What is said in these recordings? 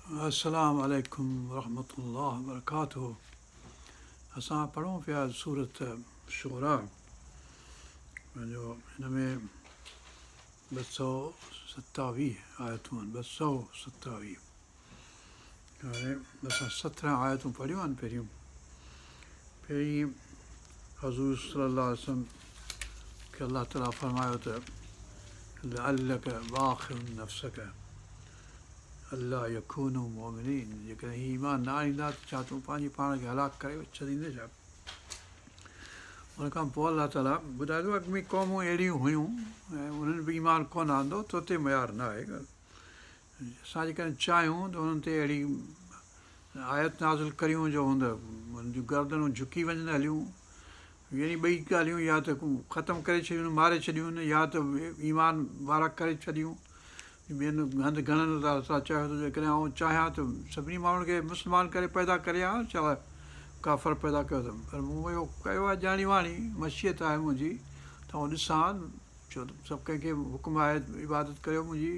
السلام عليڪم ورحمة الله وبرڪاته اسان پڙهون پيا سورت شعراء پنهنجو هن ۾ 227 آيتون آهن 227 هاڻي اسان 17 آيتون پڙهيون آهن پهريون پهرين حضور صلي الله عليه وسلم کي الله تعالي فرمايو ته لعلک باخع نفسک الا يڪونوا مؤمنين جيڪڏهن هي ايمان نه آڻيندا ته ڇا تون پنهنجي پاڻ کي هلاڪ ڪري ڇڏيندين ڇا؟ ان کان پوء الله تعاليٰ ٻڌايو ته اڳ ۾ قومون اهڙيون هيون ۽ انهن به ايمان ڪونه آندو تو تي ميار نه آهي اسان جيڪڏهن چاهيون ته انهن تي اهڙي آيت نازل ڪريون جو هوند انهن جون گردنون جهڪي وڃن هليون يعني ٻئي ڳالهيون يا ته ختم ڪري ڇڏيون ماري ڇڏيون يا ته ايمان وارا ڪري ڇڏيون ٻين هنڌ گهڻن الله تعاليٰ چيو ته جيڪڏهن آئون چاهيان ته سڀني ماڻهن کي مسلمان ڪري پيدا ڪريان ڇا ڪافر پيدا ڪيو اٿم پر مون اهو ڪيو آهي ڄاڻي واڻي مشيت آهي منهنجي ته آئون ڏسان ڇو ته سڀ ڪنهن کي حڪم آهي عبادت ڪريو منهنجي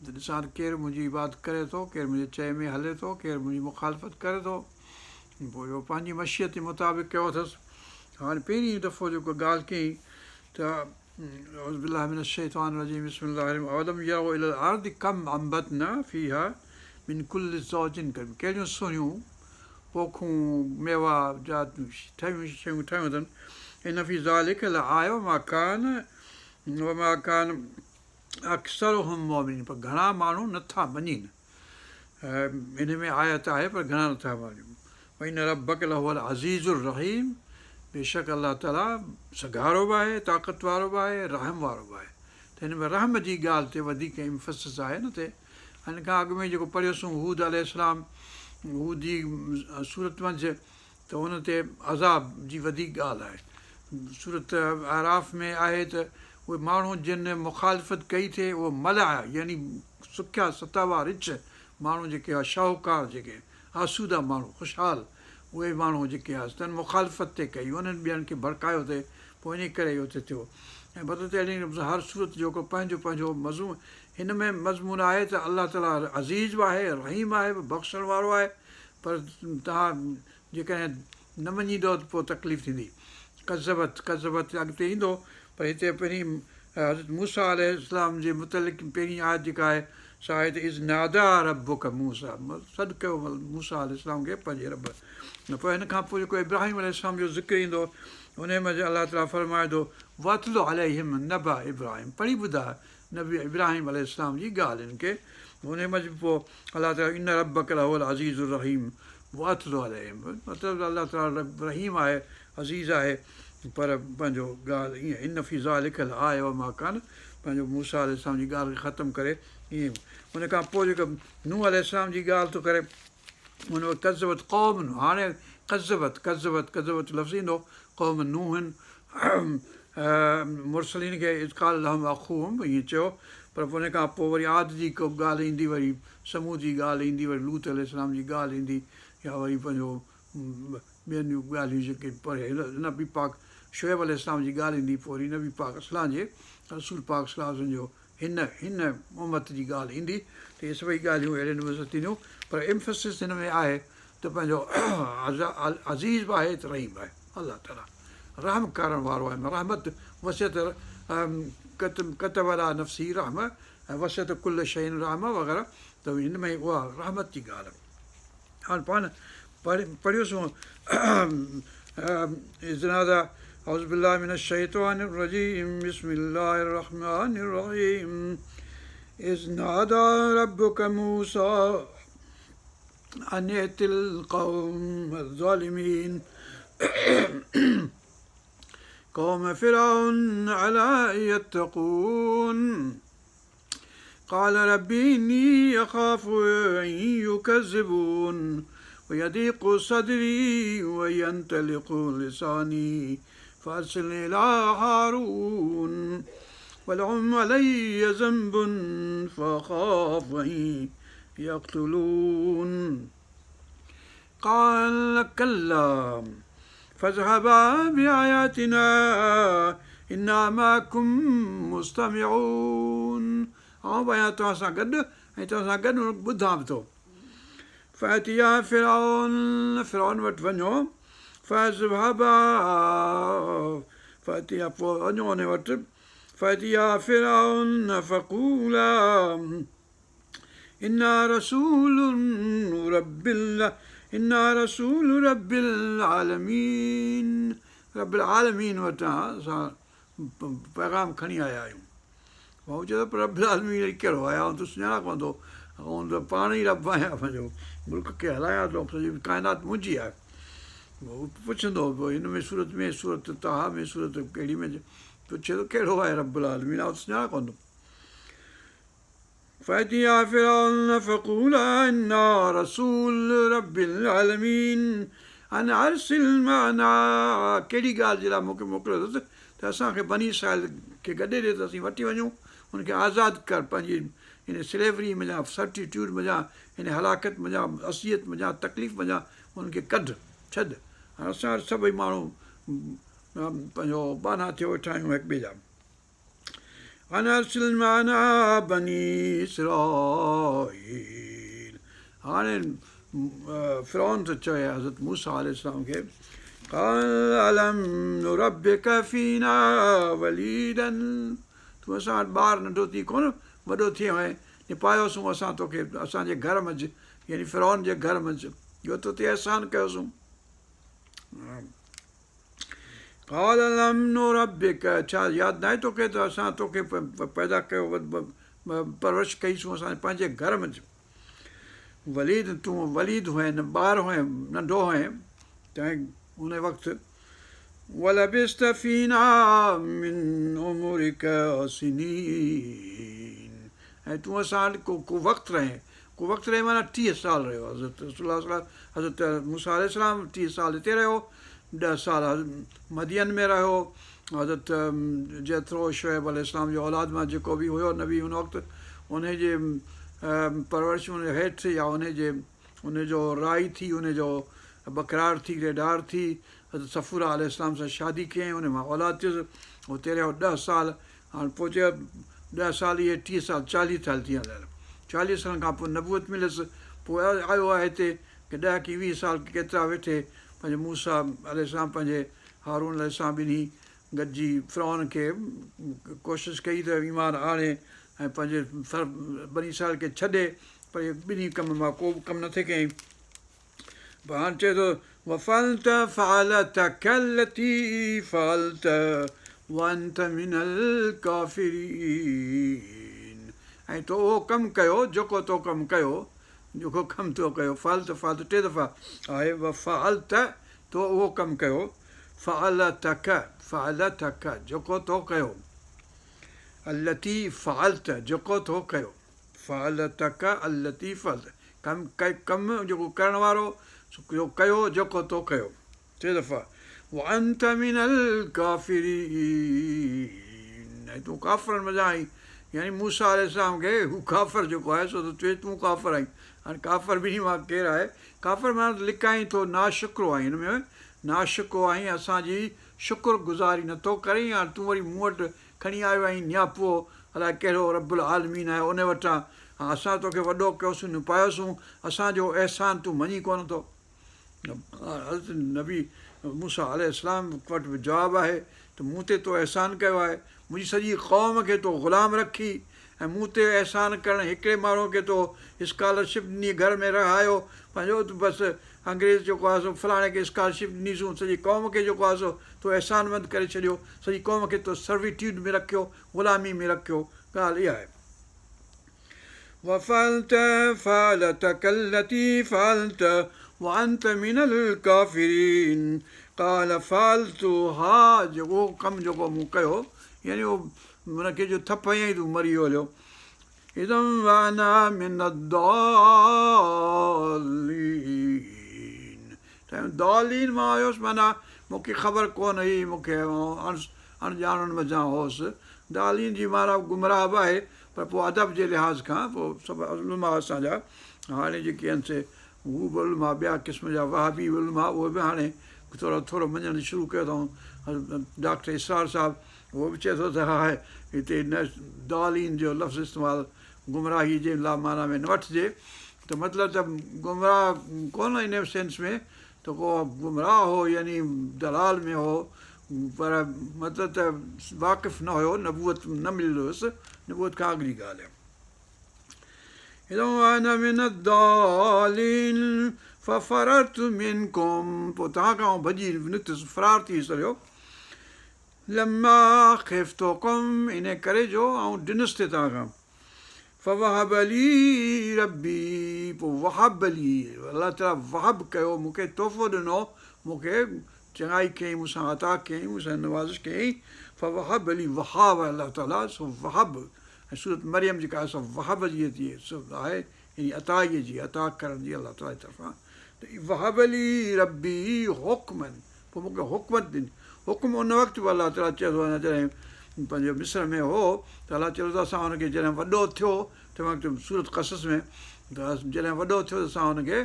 ته ڏسان ته ڪير منهنجي عبادت ڪري ٿو، ڪير منهنجي چئي ۾ هلي ٿو، ڪير منهنجي مخالفت ڪري ٿو. پوء اهو پنهنجي مشيت جي مطابق ڪيو اٿس. هاڻي پهرين دفعو جيڪو ڳالهه ڪيائين ته اعوذ بالله من الشيطان الرجيم بسم الله الرحمن اولم يروا الي الارض ڪم انبتنا فيها من ڪل زوج ڪريم ڪهڙيون سهڻيون پوکون ميوا جا ٺهيون شيون ٺهيون اٿن ان في ذلڪ لآية وما ڪان وما ڪان اڪثرهم مؤمنين پر گهڻا ماڻهو نه ٿا مڃين. ان ۾ آيت آهي پر گهڻا نه ٿا مڃين. وان ربک لهو العزيز الرحيم بيشڪ الله تعالي سگهارو به آهي، طاقت وارو به آهي، رحم وارو به آهي. ته هن ۾ رحم جي ڳالهه تي وڌيڪ ايمفسس آهي نه تي هن کان اڳ ۾ جيڪو پڙهيوسون هود عليه السلام هود جي سورت منجهه ته ان تي عذاب جي وڌيڪ ڳالهه آهي. سورة اعراف ۾ آهي ته اهي ماڻهو جن مخالفت ڪئي ٿي اهي ملأ يعني سکيا ستابا رچ ماڻهو جيڪي هئا شاهوڪار جيڪي آسودا ماڻهو خوشحال اهي ماڻهو جيڪي هئا تن مخالفت ٿي ڪئي انهن ٻين کي ڀڙڪايو ٿي پوء انهي ڪري اهو ٿي ٿيو ۽ مطلب ته اهڙي نموني سان هر سورت جو هڪڙو پنهنجو پنهنجو مضمون هن ۾ مضمون آهي ته الله تعاليٰ عزيز به آهي رحيم آهي بخشڻ وارو آهي پر توهان جيڪڏهن نه مڃيندؤ ته پوء تڪليف ٿيندي. ڪذبت، ڪذبت اڳتي ايندو پر هتي پهرين حضرت موسيٰ عليه السلام جي متعلق پهرين آيت جيڪا آهي سا آهي ته اذ ناديٰ ربک موسيٰ سڏ ڪيو موسيٰ عليه السلام کي پنهنجي رب پوء هن کان پوء جيڪو ابراهيم عليه السلام جو ذڪر ايندو انهي منجهه الله تعاليٰ فرمائي ٿو واتل عليهم نبا ابراهيم پڙهي ٻڌاء نبي ابراهيم عليه السلام جي ڳالهه هن کي انهي منجهه به پوء الله تعاليٰ ان ربک لهو العزيز الرحيم واتل عليهم مطلب ته الله تعاليٰ رب رحيم آهي عزيز آهي پر پنهنجو ڳالهه ائين ان في ذلک لآية وما ڪان پنهنجو موسيٰ عليه السلام جي ڳالهه کي ختم ڪري ائين ان کان پوء جيڪو نوح عليه السلام جي ڳالهه ٿو ڪري ان وقت ڪذبت قوم نوح هاڻي ڪذبت ڪذبت ڪذبت لفظ ايندو قوم نوح مرسلين کي اذ قال لهم اخوهم ائين چيو پر ان کان پوء وري عاد جي ڪو ڳالهه ايندي وري ثمود جي ڳالهه ايندي وري لوط عليه السلام جي ڳالهه ايندي يا وري پنهنجو ٻين جون ڳالهيون جيڪي پر نبي پاڪ شعيب عليه السلام جي ڳالهه ايندي پوء وري نبي پاڪ اسلام جي رسول پاڪ صلي الله عليه وسلم جو هن هن امت جي ڳالهه ايندي ته اهي سڀئي ڳالهيون اهڙي نموني سان ٿينديون پر Emphasis هن ۾ آهي ته پنهنجو عزيز به آهي ته رحيم به آهي الله تعالي رحم ڪرڻ وارو آهي رحمت وسعت ڪتب علي نفسه رحمه ۽ وسعت ڪل شيء رحمه وغيره ته هن ۾ اها رحمت جي ڳالهه هاڻ پاڻ پڙهيوسون اذ ناديٰ اعوذ بالله من الشيطان الرجيم بسم الله الرحمن الرحيم اذ نادى ربك موسى ان ائت القوم الظالمين قوم فرعون الا يتقون قال ربي إني أخاف أن يكذبون ويضيق صدري وينطلق لساني فأرسل إلى هارون ولهم علي ذنب فأخاف أن يقتلون قال كلا فاذهبا بآياتنا انا معڪم مستمعون آئون به آهيان توهان سان گڏ ۽ توهان سان گڏ ٻڌان به ٿو. فأتيا فرعون فرعون وٽ وڃو فاذهبا فأتيا پوء وڃو ان وٽ فأتيا فرعون فقولا انا رسول رب انا رسول رب العالمين رب العالمين وٽان اسان پيغام کڻي آيا آهيون. هو چئي ٿو پر رب العالمين وري ڪهڙو آهي؟ آئون ته سڃاڻان ڪونه ٿو. آئون ته پاڻ ئي رب آهيان، پنهنجو ملڪ کي هلايان ٿو، سڄي ڪائنات منهنجي آهي. هو پڇندو پوء هن ۾ سورت ۾ سورت طٰهٰ ۾ سورت ڪهڙي ۾ پڇي ٿو ڪهڙو آهي رب العالمين؟ آئون ته سڃاڻان ڪونه ٿو. فأتيا فرعون فقولا انا رسول رب العالمين ان ارسل معنا ڪهڙي ڳالهه جي لاء مون کي موڪليو اٿس ته اسان کي بني اسرائيل کي گڏي ڏي ته اسين وٺي وڃون ان کي آزاد ڪر پنهنجي ان سليوري منجهان سرٽيٽيوڊ منجهان ان هلاڪت منجهان اذيت منجهان تڪليف منجهان ان کي ڪڍ ڇڏ هاڻي اسان وٽ سڀئي ماڻهو پنهنجو ٻانها ٿيو ويٺا آهيون هڪ ٻئي جا ان ارسل معنا بني اسرائيل هاڻي فرعون ٿو چوي حضرت موسيٰ عليه السلام کي قال الم نربک فينا وليدا تون اسان وٽ ٻار ننڍو ٿي ڪونه وڏو ٿيو آهين نپايوسون اسان توکي اسان جي گهر منجهه يعني فرعون جي گهر منجهه جو تو تي احسان ڪيوسون قال الم نربک ڇا ياد ناهي توکي ته اسان توکي پيدا ڪيو پرورش ڪئي سون اسان پنهنجي گهر منجهه وليد تون وليد هئين ٻار هئين ننڍو هئين تنهن ان وقت ولبثت فينا من عمرک سنين ۽ تون اسان وٽ ڪو وقت رهين ڪو وقت رهي معنيٰ 30 سال رهيو حضرت رسول الله صلي حضرت موسيٰ عليه السلام 30 سال هتي رهيو 10 سال مدين ۾ رهيو حضرت جيٿرو شعيب عليه السلام جي اولاد مان جيڪو به هيو نبي ان وقت انهي جي پرورش ان هيٺ يا انهي جي ان جو راعي ٿي ان جو ٻڪرار ٿي ريڍار ٿي حضرت صفورا عليه السلام سان شادي ڪيائين ان مان اولاد ٿيس اتي رهيو 10 سال هاڻ پوء چيو 10 سال اهي 30 سال 40 سال ٿي ويا 40 سالن کان پوء نبوت مليس پوء آيو آهي هتي ڪي 10 ڪي 20 سال ڪي ڪيترا ويٺي پنهنجي موسيٰ عليه السلام پنهنجي هارون عليه السلام ٻنهي گڏجي فرعون کي ڪوشش ڪئي ته ايمان آڻي ۽ پنهنجي بني اسرائيل کي ڇڏي پر اهي ٻنهي ڪم مان ڪو به ڪم نه ٿي ڪيائين پر هاڻ چئي ٿو وفعلت فعلتک التي فعلت وانت من الڪافرين ۽ تو اهو ڪم ڪيو جيڪو تو ڪم ڪيو جيڪو ڪم تو ڪيو فعلت فعلت ٽي دفعا آهي وفعلت تو اهو ڪم ڪيو فعلتک فعلتک جيڪو تو ڪيو التي فعلت جيڪو تو ڪيو فعلتک التي فعلت ڪم ڪم جيڪو ڪرڻ وارو جو ڪيو جيڪو تو ڪيو ٽي دفعا وانت من الڪافرين ۽ تون ڪافرن منجهان آهين يعني موسيٰ عليه السلام کي هو ڪافر جيڪو آهي سو ته چوي تون ڪافر آهين هاڻي ڪافر ٻنهي مان ڪير آهي ڪافر معنيٰ ته لڪائين ٿو ناشڪرو آهين هن ۾ ناشڪرو آهين اسان جي شڪر گذاري نٿو ڪرين هاڻي تون وري مون وٽ کڻي آيو آهين نياپو الائي ڪهڙو رب العالمين آهي ان وٽان اسان توکي وڏو ڪيوسون نپايوسون اسان جو احسان تون مڃين ڪونه ٿو. حضرت نبي موسيٰ عليه السلام وٽ به جواب آهي ته مون تي تو احسان ڪيو آهي منهنجي سڄي قوم کي تو غلام رکي ۽ مون تي احسان ڪرڻ هڪڙي ماڻهوء کي تو اسڪالرشپ ڏني گهر ۾ رهايو پنهنجو ته بس انگريز جيڪو آهي سو فلاڻي کي اسڪالرشپ ڏنيسون سڄي قوم کي جيڪو آهي سو تو احسانمند ڪري ڇڏيو سڄي قوم کي تو سرويٽيوڊ ۾ رکيو غلامي ۾ رکيو ڳالهه اها آهي. وفعلت فعلتک التي فعلت وانت من الڪافرين قال فعلتها جيڪو ڪم جيڪو مون ڪيو يعني اهو ان کي جو ٿڦ هنيائين ته مري ويو هليو اذا وانا من الضالين ته ضالين مان هيس معنيٰ مون کي خبر ڪونه هئي مون کي اڻڄاڻن منجهان هوس ضالين جي معنيٰ گمراهه به آهي پر پوء ادب جي لحاظ کان پوء سڀ علماء اسان جا هاڻي جيڪي آهن سي هو به علماء ٻيا قسم جا وهابي علماء اهي به هاڻي ٿورو ٿورو مڃڻ شروع ڪيو اٿائون ڊاڪٽر اسرار صاحب اهو به چئي ٿو ته ها هتي نه ضالين جو لفظ استعمال گمراهي جي لا معنيٰ ۾ نه وٺجي ته مطلب ته گمراهه ڪونه ان سينس ۾ ته ڪو گمراهه هو يعني ضلال ۾ هو پر مطلب ته واقف نه هيو نبوت نه مليل هيس نبوت کان اڳ جي ڳالهه آهي. وانا من الضالين ففررت منڪم پوء توهان کان آئون ڀڄي نڪتس فرار ٿي ويس هليو لما خفتڪم ان ڪري جو آئون ڊنس ٿي توهان کان فوهب لي ربي پوء وهب لي الله تعاليٰ وهب ڪيو مون کي تحفو ڏنو مون کي چڱائي ڪيائين مون سان عطا ڪيائين مون سان نوازش ڪيائين فوهب لي وهاب الله تعاليٰ سو وهب ۽ سورت مريم جيڪا آهي سا وهب جي ٿي آهي يعني عطائي جي عطا ڪرڻ جي الله تعاليٰ جي طرفان ته وهب لي ربي حڪما پوء مون کي حڪمت ڏني حڪم ان وقت به الله تعاليٰ چئي ٿو اڃا جڏهن پنهنجو مصر ۾ هو ته الله چئي ٿو ته اسان هن کي جڏهن وڏو ٿيو تنهن وقت سورت قصص ۾ ته جڏهن وڏو ٿيو ته اسان هن کي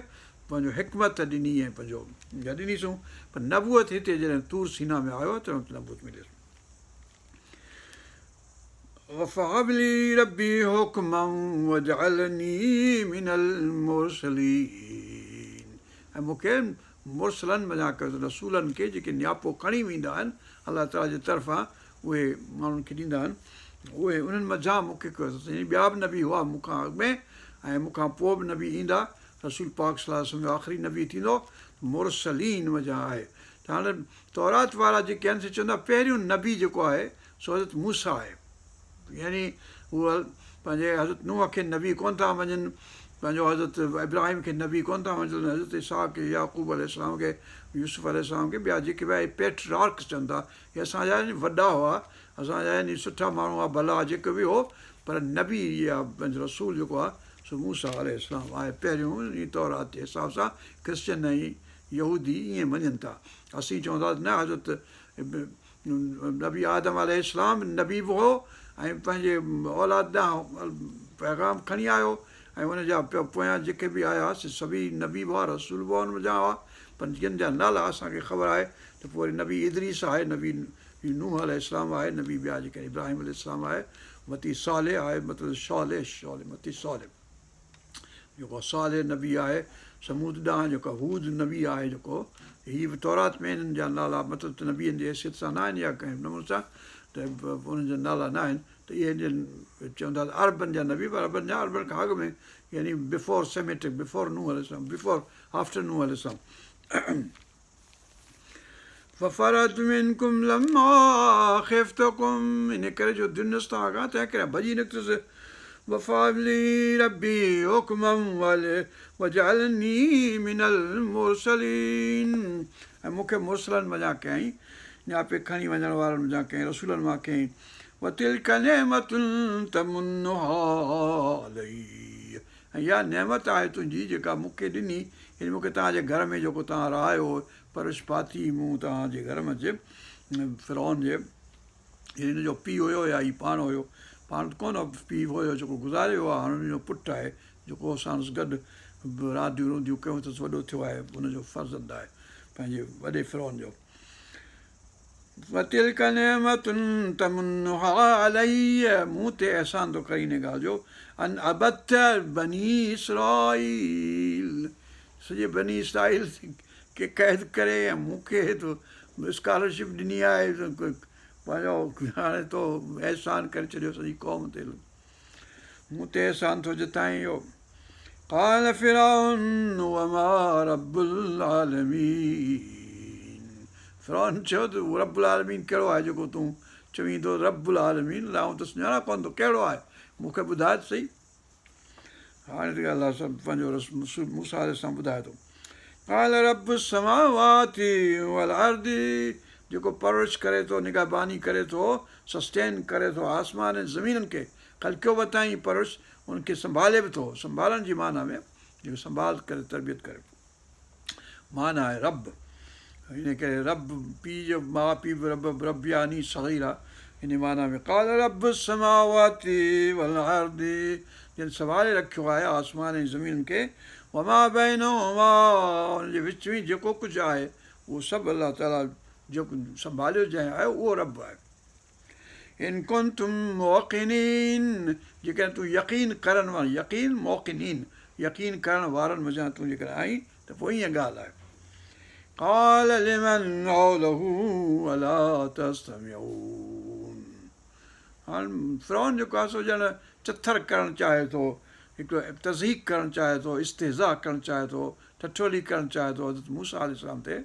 پنهنجو حڪمت ڏني ۽ پنهنجو ڏنيسون پر نبوت هتي جڏهن طور سينا ۾ آيو تنهن وقت نبوت مليس فوهب لي ربي حڪما واجعلني من المرسلين ۽ مون کي مرسلن منجهان ڪيو ته رسولن کي جيڪي نياپو کڻي ويندا آهن الله تعالي جي طرفان اهي ماڻهن کي ڏيندا آهن اهي انهن منجهان مون کي ڪيو يعني ٻيا به نبي هئا مون کان اڳ ۾ ۽ مون کان پوء به نبي ايندا رسول پاڪ صلي الله عليه وسلم جو آخري نبي ٿيندو مرسلين منجهان آهي ته هاڻي تورات وارا جيڪي آهن سي چوندا پهريون نبي جيڪو آهي سو حضرت موسيٰ آهي يعني هو پنهنجي حضرت نوح کي نبي ڪونه ٿا مڃن پنهنجو حضرت ابراهيم کي نبي ڪونه ٿا مڃن حضرت اسحاق کي يعقوب عليه السلام کي يوسف عليه السلام کي ٻيا جيڪي به آهي پيٽرارڪس چون ٿا هي اسان جا يعني وڏا هئا اسان جا يعني سٺا ماڻهو هئا ڀلا جيڪو به هو پر نبي يا پنهنجو رسول جيڪو آهي سو موسيٰ عليه السلام آهي پهريون تورات جي حساب سان ڪرسچن ۽ يهودي ائين مڃن ٿا. اسين چئون ٿا ته نه حضرت نبي آدم عليه السلام نبي به هو ۽ پنهنجي اولاد ڏانهن پيغام کڻي آيو ۽ ان جا پويان جيڪي به آيا سي سڀئي نبي به هئا رسول به ان منجهان هئا پر جن جا نالا اسان کي خبر آهي ته پوء وري نبي ادريس آهي نبي نوح عليه السلام آهي نبي ٻيا جيڪي ابراهيم عليه السلام آهي متي صالح آهي مطلب صالح صالح متي صالح جيڪو صالح نبي آهي، ثمود ڏانهن جيڪو هود نبي آهي جيڪو هي به تورات ۾ انهن جا نالا مطلب ته نبين جي حيثيت سان نه آهن يا ڪنهن نموني سان ته انهن جا نالا نه آهن ته اهي جن چون ٿا ته عربن جا نبي پر عربن جا عربن کان اڳ ۾ يعني بفور سيميٽڪ بفور نوح عليه السلام بفور آفٽر نوح عليه السلام. ففررت منڪم لما خفتڪم ان ڪري جو ڊنس توهان کان تنهن ڪري ڀڄي نڪتس فوهب لي ربي حڪما وجعلني من المرسلين ۽ مون کي مرسلن منجهان ڪيائين نياپي کڻي وڃڻ وارن منجهان ڪيائين رسولن مان ڪيائين وتلڪ نعمت تمنها علي ۽ اها نعمت آهي تنهنجي جيڪا مون کي ڏني، يعني مون کي توهان جي گهر ۾ جيڪو توهان رهايو هو، پرورش پاتي مون توهان جي گهر منجهه، فرعون جي، يعني هن جو پيء هيو يا هي پاڻ هيو، پاڻ ته ڪونه هو، پيء هيو جيڪو گذاري ويو آهي، هاڻ هن جو پٽ آهي، جيڪو ساڻس گڏ رانديون رونديون ڪيون اٿس، وڏو ٿيو آهي، ان جو فرزند آهي، پنهنجي وڏي فرعون جو. وتلڪ نعمة تمنها علي مون تي احسان ٿو ڪرين ان ڳالهه جو ان عبدت بني اسرائيل سڄي بني اسرائيل کي قيد ڪري ۽ مون کي تو اسڪالرشپ ڏني آهي پنهنجو هاڻي تو احسان ڪري ڇڏيو سڄي قوم تي مون تي احسان ٿو جتائين اهو. قال فرعون وما رب العالمين فرعون چيو ته اهو رب العالمين ڪهڙو آهي جيڪو تون چوين ٿو رب العالمين آئون ته سڃاڻان ڪونه ٿو ڪهڙو آهي مون کي ٻڌاء ته سهي هاڻي ته الله سڀ پنهنجو موسيٰ عليه السلام ٻڌائي ٿو قال رب السماوات والارض جيڪو پرورش ڪري ٿو نگهباني ڪري ٿو سسٽين ڪري ٿو آسمان ۽ زمينن کي خلقيو به اٿائين پرورش ان کي سنڀالي به ٿو سنڀالڻ جي معنيٰ ۾ جيڪو سنڀال ڪري تربيت ڪري معنيٰ آهي رب ان ڪري رب پيء جو ماء پيء به رب ربياني صغيرا ان معنيٰ ۾ قال رب السماوات والارض جن سنڀالي رکيو آهي آسمان ۽ زمين کي وما بينهما ان جي وچ ۾ جيڪو ڪجهه آهي اهو سڀ الله تعاليٰ جيڪو سنڀاليو جنهن آهي اهو رب آهي. ان ڪنتم موقنين جيڪڏهن تون يقين ڪرڻ وارو يقين موقنين يقين ڪرڻ وارن منجهان تون جيڪڏهن آهين ته پوء ائين ڳالهه آهي. قال لمن حوله الا تستمعون هاڻ فرعون جيڪو آهي سو ڄڻ چٿر ڪرڻ چاهي ٿو، هڪڙو تضحيڪ ڪرڻ چاهي ٿو، استهزاء ڪرڻ چاهي ٿو، ٺٺولي ڪرڻ چاهي ٿو حضرت موسيٰ عليه السلام تي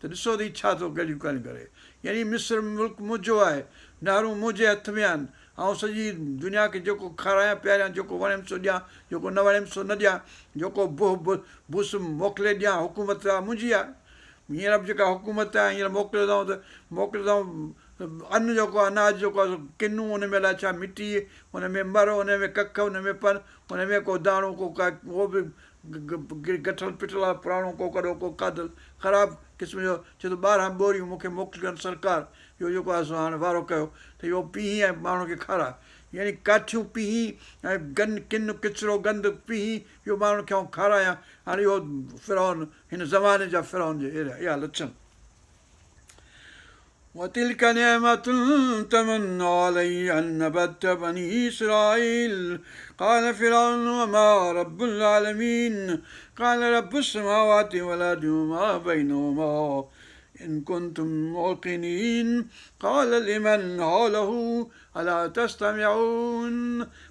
ته ڏسو ته هي ڇا ٿو ڳالهيون ڪري ڪري يعني مصر ملڪ منهنجو آهي، نهرون منهنجي هٿ ۾ آهن، آئون سڄي دنيا کي جيڪو کارايان پياريان، جيڪو وڻيم سو ڏيان، جيڪو نه وڻيم سو نه ڏيان، جيڪو بهه بوس موڪلي ڏيان، حڪومت اها منهنجي آهي. هينئر به جيڪا حڪومت آهي، هينئر موڪليو اٿائون ته موڪليو اٿائون ان جيڪو آهي اناج جيڪو آهي سو ڪنو ان ۾ الائي ڇا مٽي، ان ۾ مر، ان ۾ ڪک، ان ۾ پن، ان ۾ ڪو داڻو ڪو ڪا اهو به گٺل پٽل آهي پراڻو ڪو ڪڏهوڪو کاڌل خراب قسم جو چئي ٿو 12 ٻوريون مون کي موڪلين سرڪار اهو جيڪو آهي سو هاڻي وارو ڪيو ته اهو پيهي ۽ ماڻهن کي کاراء يعني ڪاٺيون پيهي ۽ گن ڪن ڪچرو گند پيهي اهو ماڻهن کي آئون کارايان هاڻي اهو فرعون هن زماني جا فرعون جي اها لڇڻ. وتلک نعمة تمن علي ان عبدت بني اسرائيل قال فرعون وما رب العالمين قال رب السماوات والارض وما بينهما ان ڪنتم موقنين قال لمن حوله الا تستمعون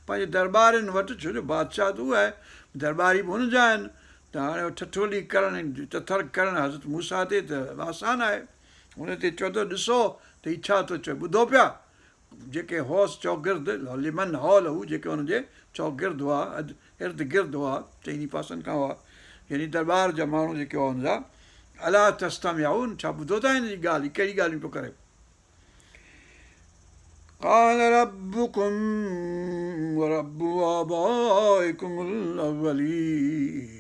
پنهنجي درٻارين وٽ ڇو جو بادشاهه ته اهو آهي درٻاري به هن جا آهن ته هاڻي ٺٺولي ڪرڻ ۽ چٿر ڪرڻ حضرت موسيٰ تي ته آسان آهي ان تي چئو ته ڏسو ته هي ڇا ٿو چئي ٻڌو پيا جيڪي هئس چوگرد لمن حوله جيڪي ان جي چوگرد هئا ارد گرد هئا چئني پاسن کان هئا يعني درٻار جا ماڻهو جيڪي هئا ان جا الا تستمعون ڇا ٻڌو ٿا هن جي ڳالهه هي ڪهڙي ڳالهيون پيو ڪري. قال ربڪم ورب آبائڪم الاولين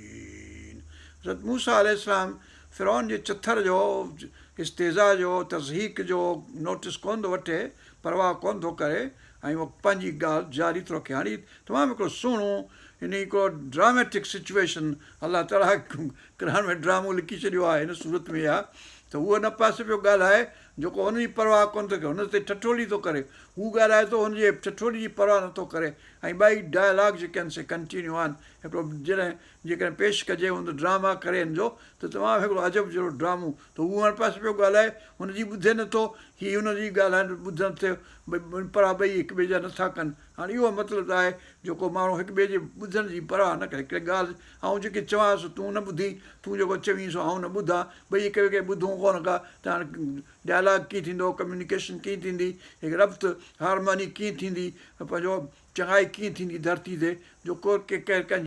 حضرت موسيٰ عليه السلام فرعون جي چٿر جو استهزاء جو تضحيڪ جو نوٽس ڪونه ٿو وٺي پرواهه ڪونه ٿو ڪري ۽ اهو پنهنجي ڳالهه جاري ٿو رکي هاڻي تمام هڪڙو سهڻو يعني هڪڙو ڊراميٽڪ سچويشن الله تعاليٰ قرآن ۾ ڊرامو لکي ڇڏيو آهي هن صورت ۾ اها ته هو هن پاسي پيو ڳالهائي جيڪو هن جي پرواهه ڪونه ٿو ڪري، هن تي ٺٺولي ٿو ڪري، هو ڳالهائي ٿو هن جي ٺٺولي جي پرواهه نه ٿو ڪري ۽ ٻئي ڊائلاگ جيڪي آهن سي ڪنٽينيو آهن. هڪڙو جڏهن جيڪڏهن پيش ڪجي هن ڊراما ڪري هن جو ته تمام هڪڙو عجب جهڙو ڊرامو ته هو هن پاسي پيو ڳالهائي هن جي ٻڌي نه ٿو هي هن جي ڳالهائڻ ٻڌن ٿو پرواهه ٻئي هڪ ٻئي جا نه ٿا ڪن. هاڻي اهو مطلب ته آهي جو ڪو ماڻهو هڪ ٻئي جي ٻڌڻ جي پرواهه نه ڪري. هڪڙي ڳالهه آئون جيڪي چوان سو تون نه ٻڌين، تون جيڪو چوين سو آئون نه ٻڌان، ٻئي هڪ ٻئي کي ٻڌون ڪونه ڪا ته هاڻي ڊائلاگ ڪيئن ٿيندو، ڪميونيڪيشن ڪيئن ٿيندي، هڪ ربط، هارموني ڪيئن ٿيندي، پنهنجو چڱائي ڪيئن ٿيندي ڌرتي تي جو ڪو ڪنهن.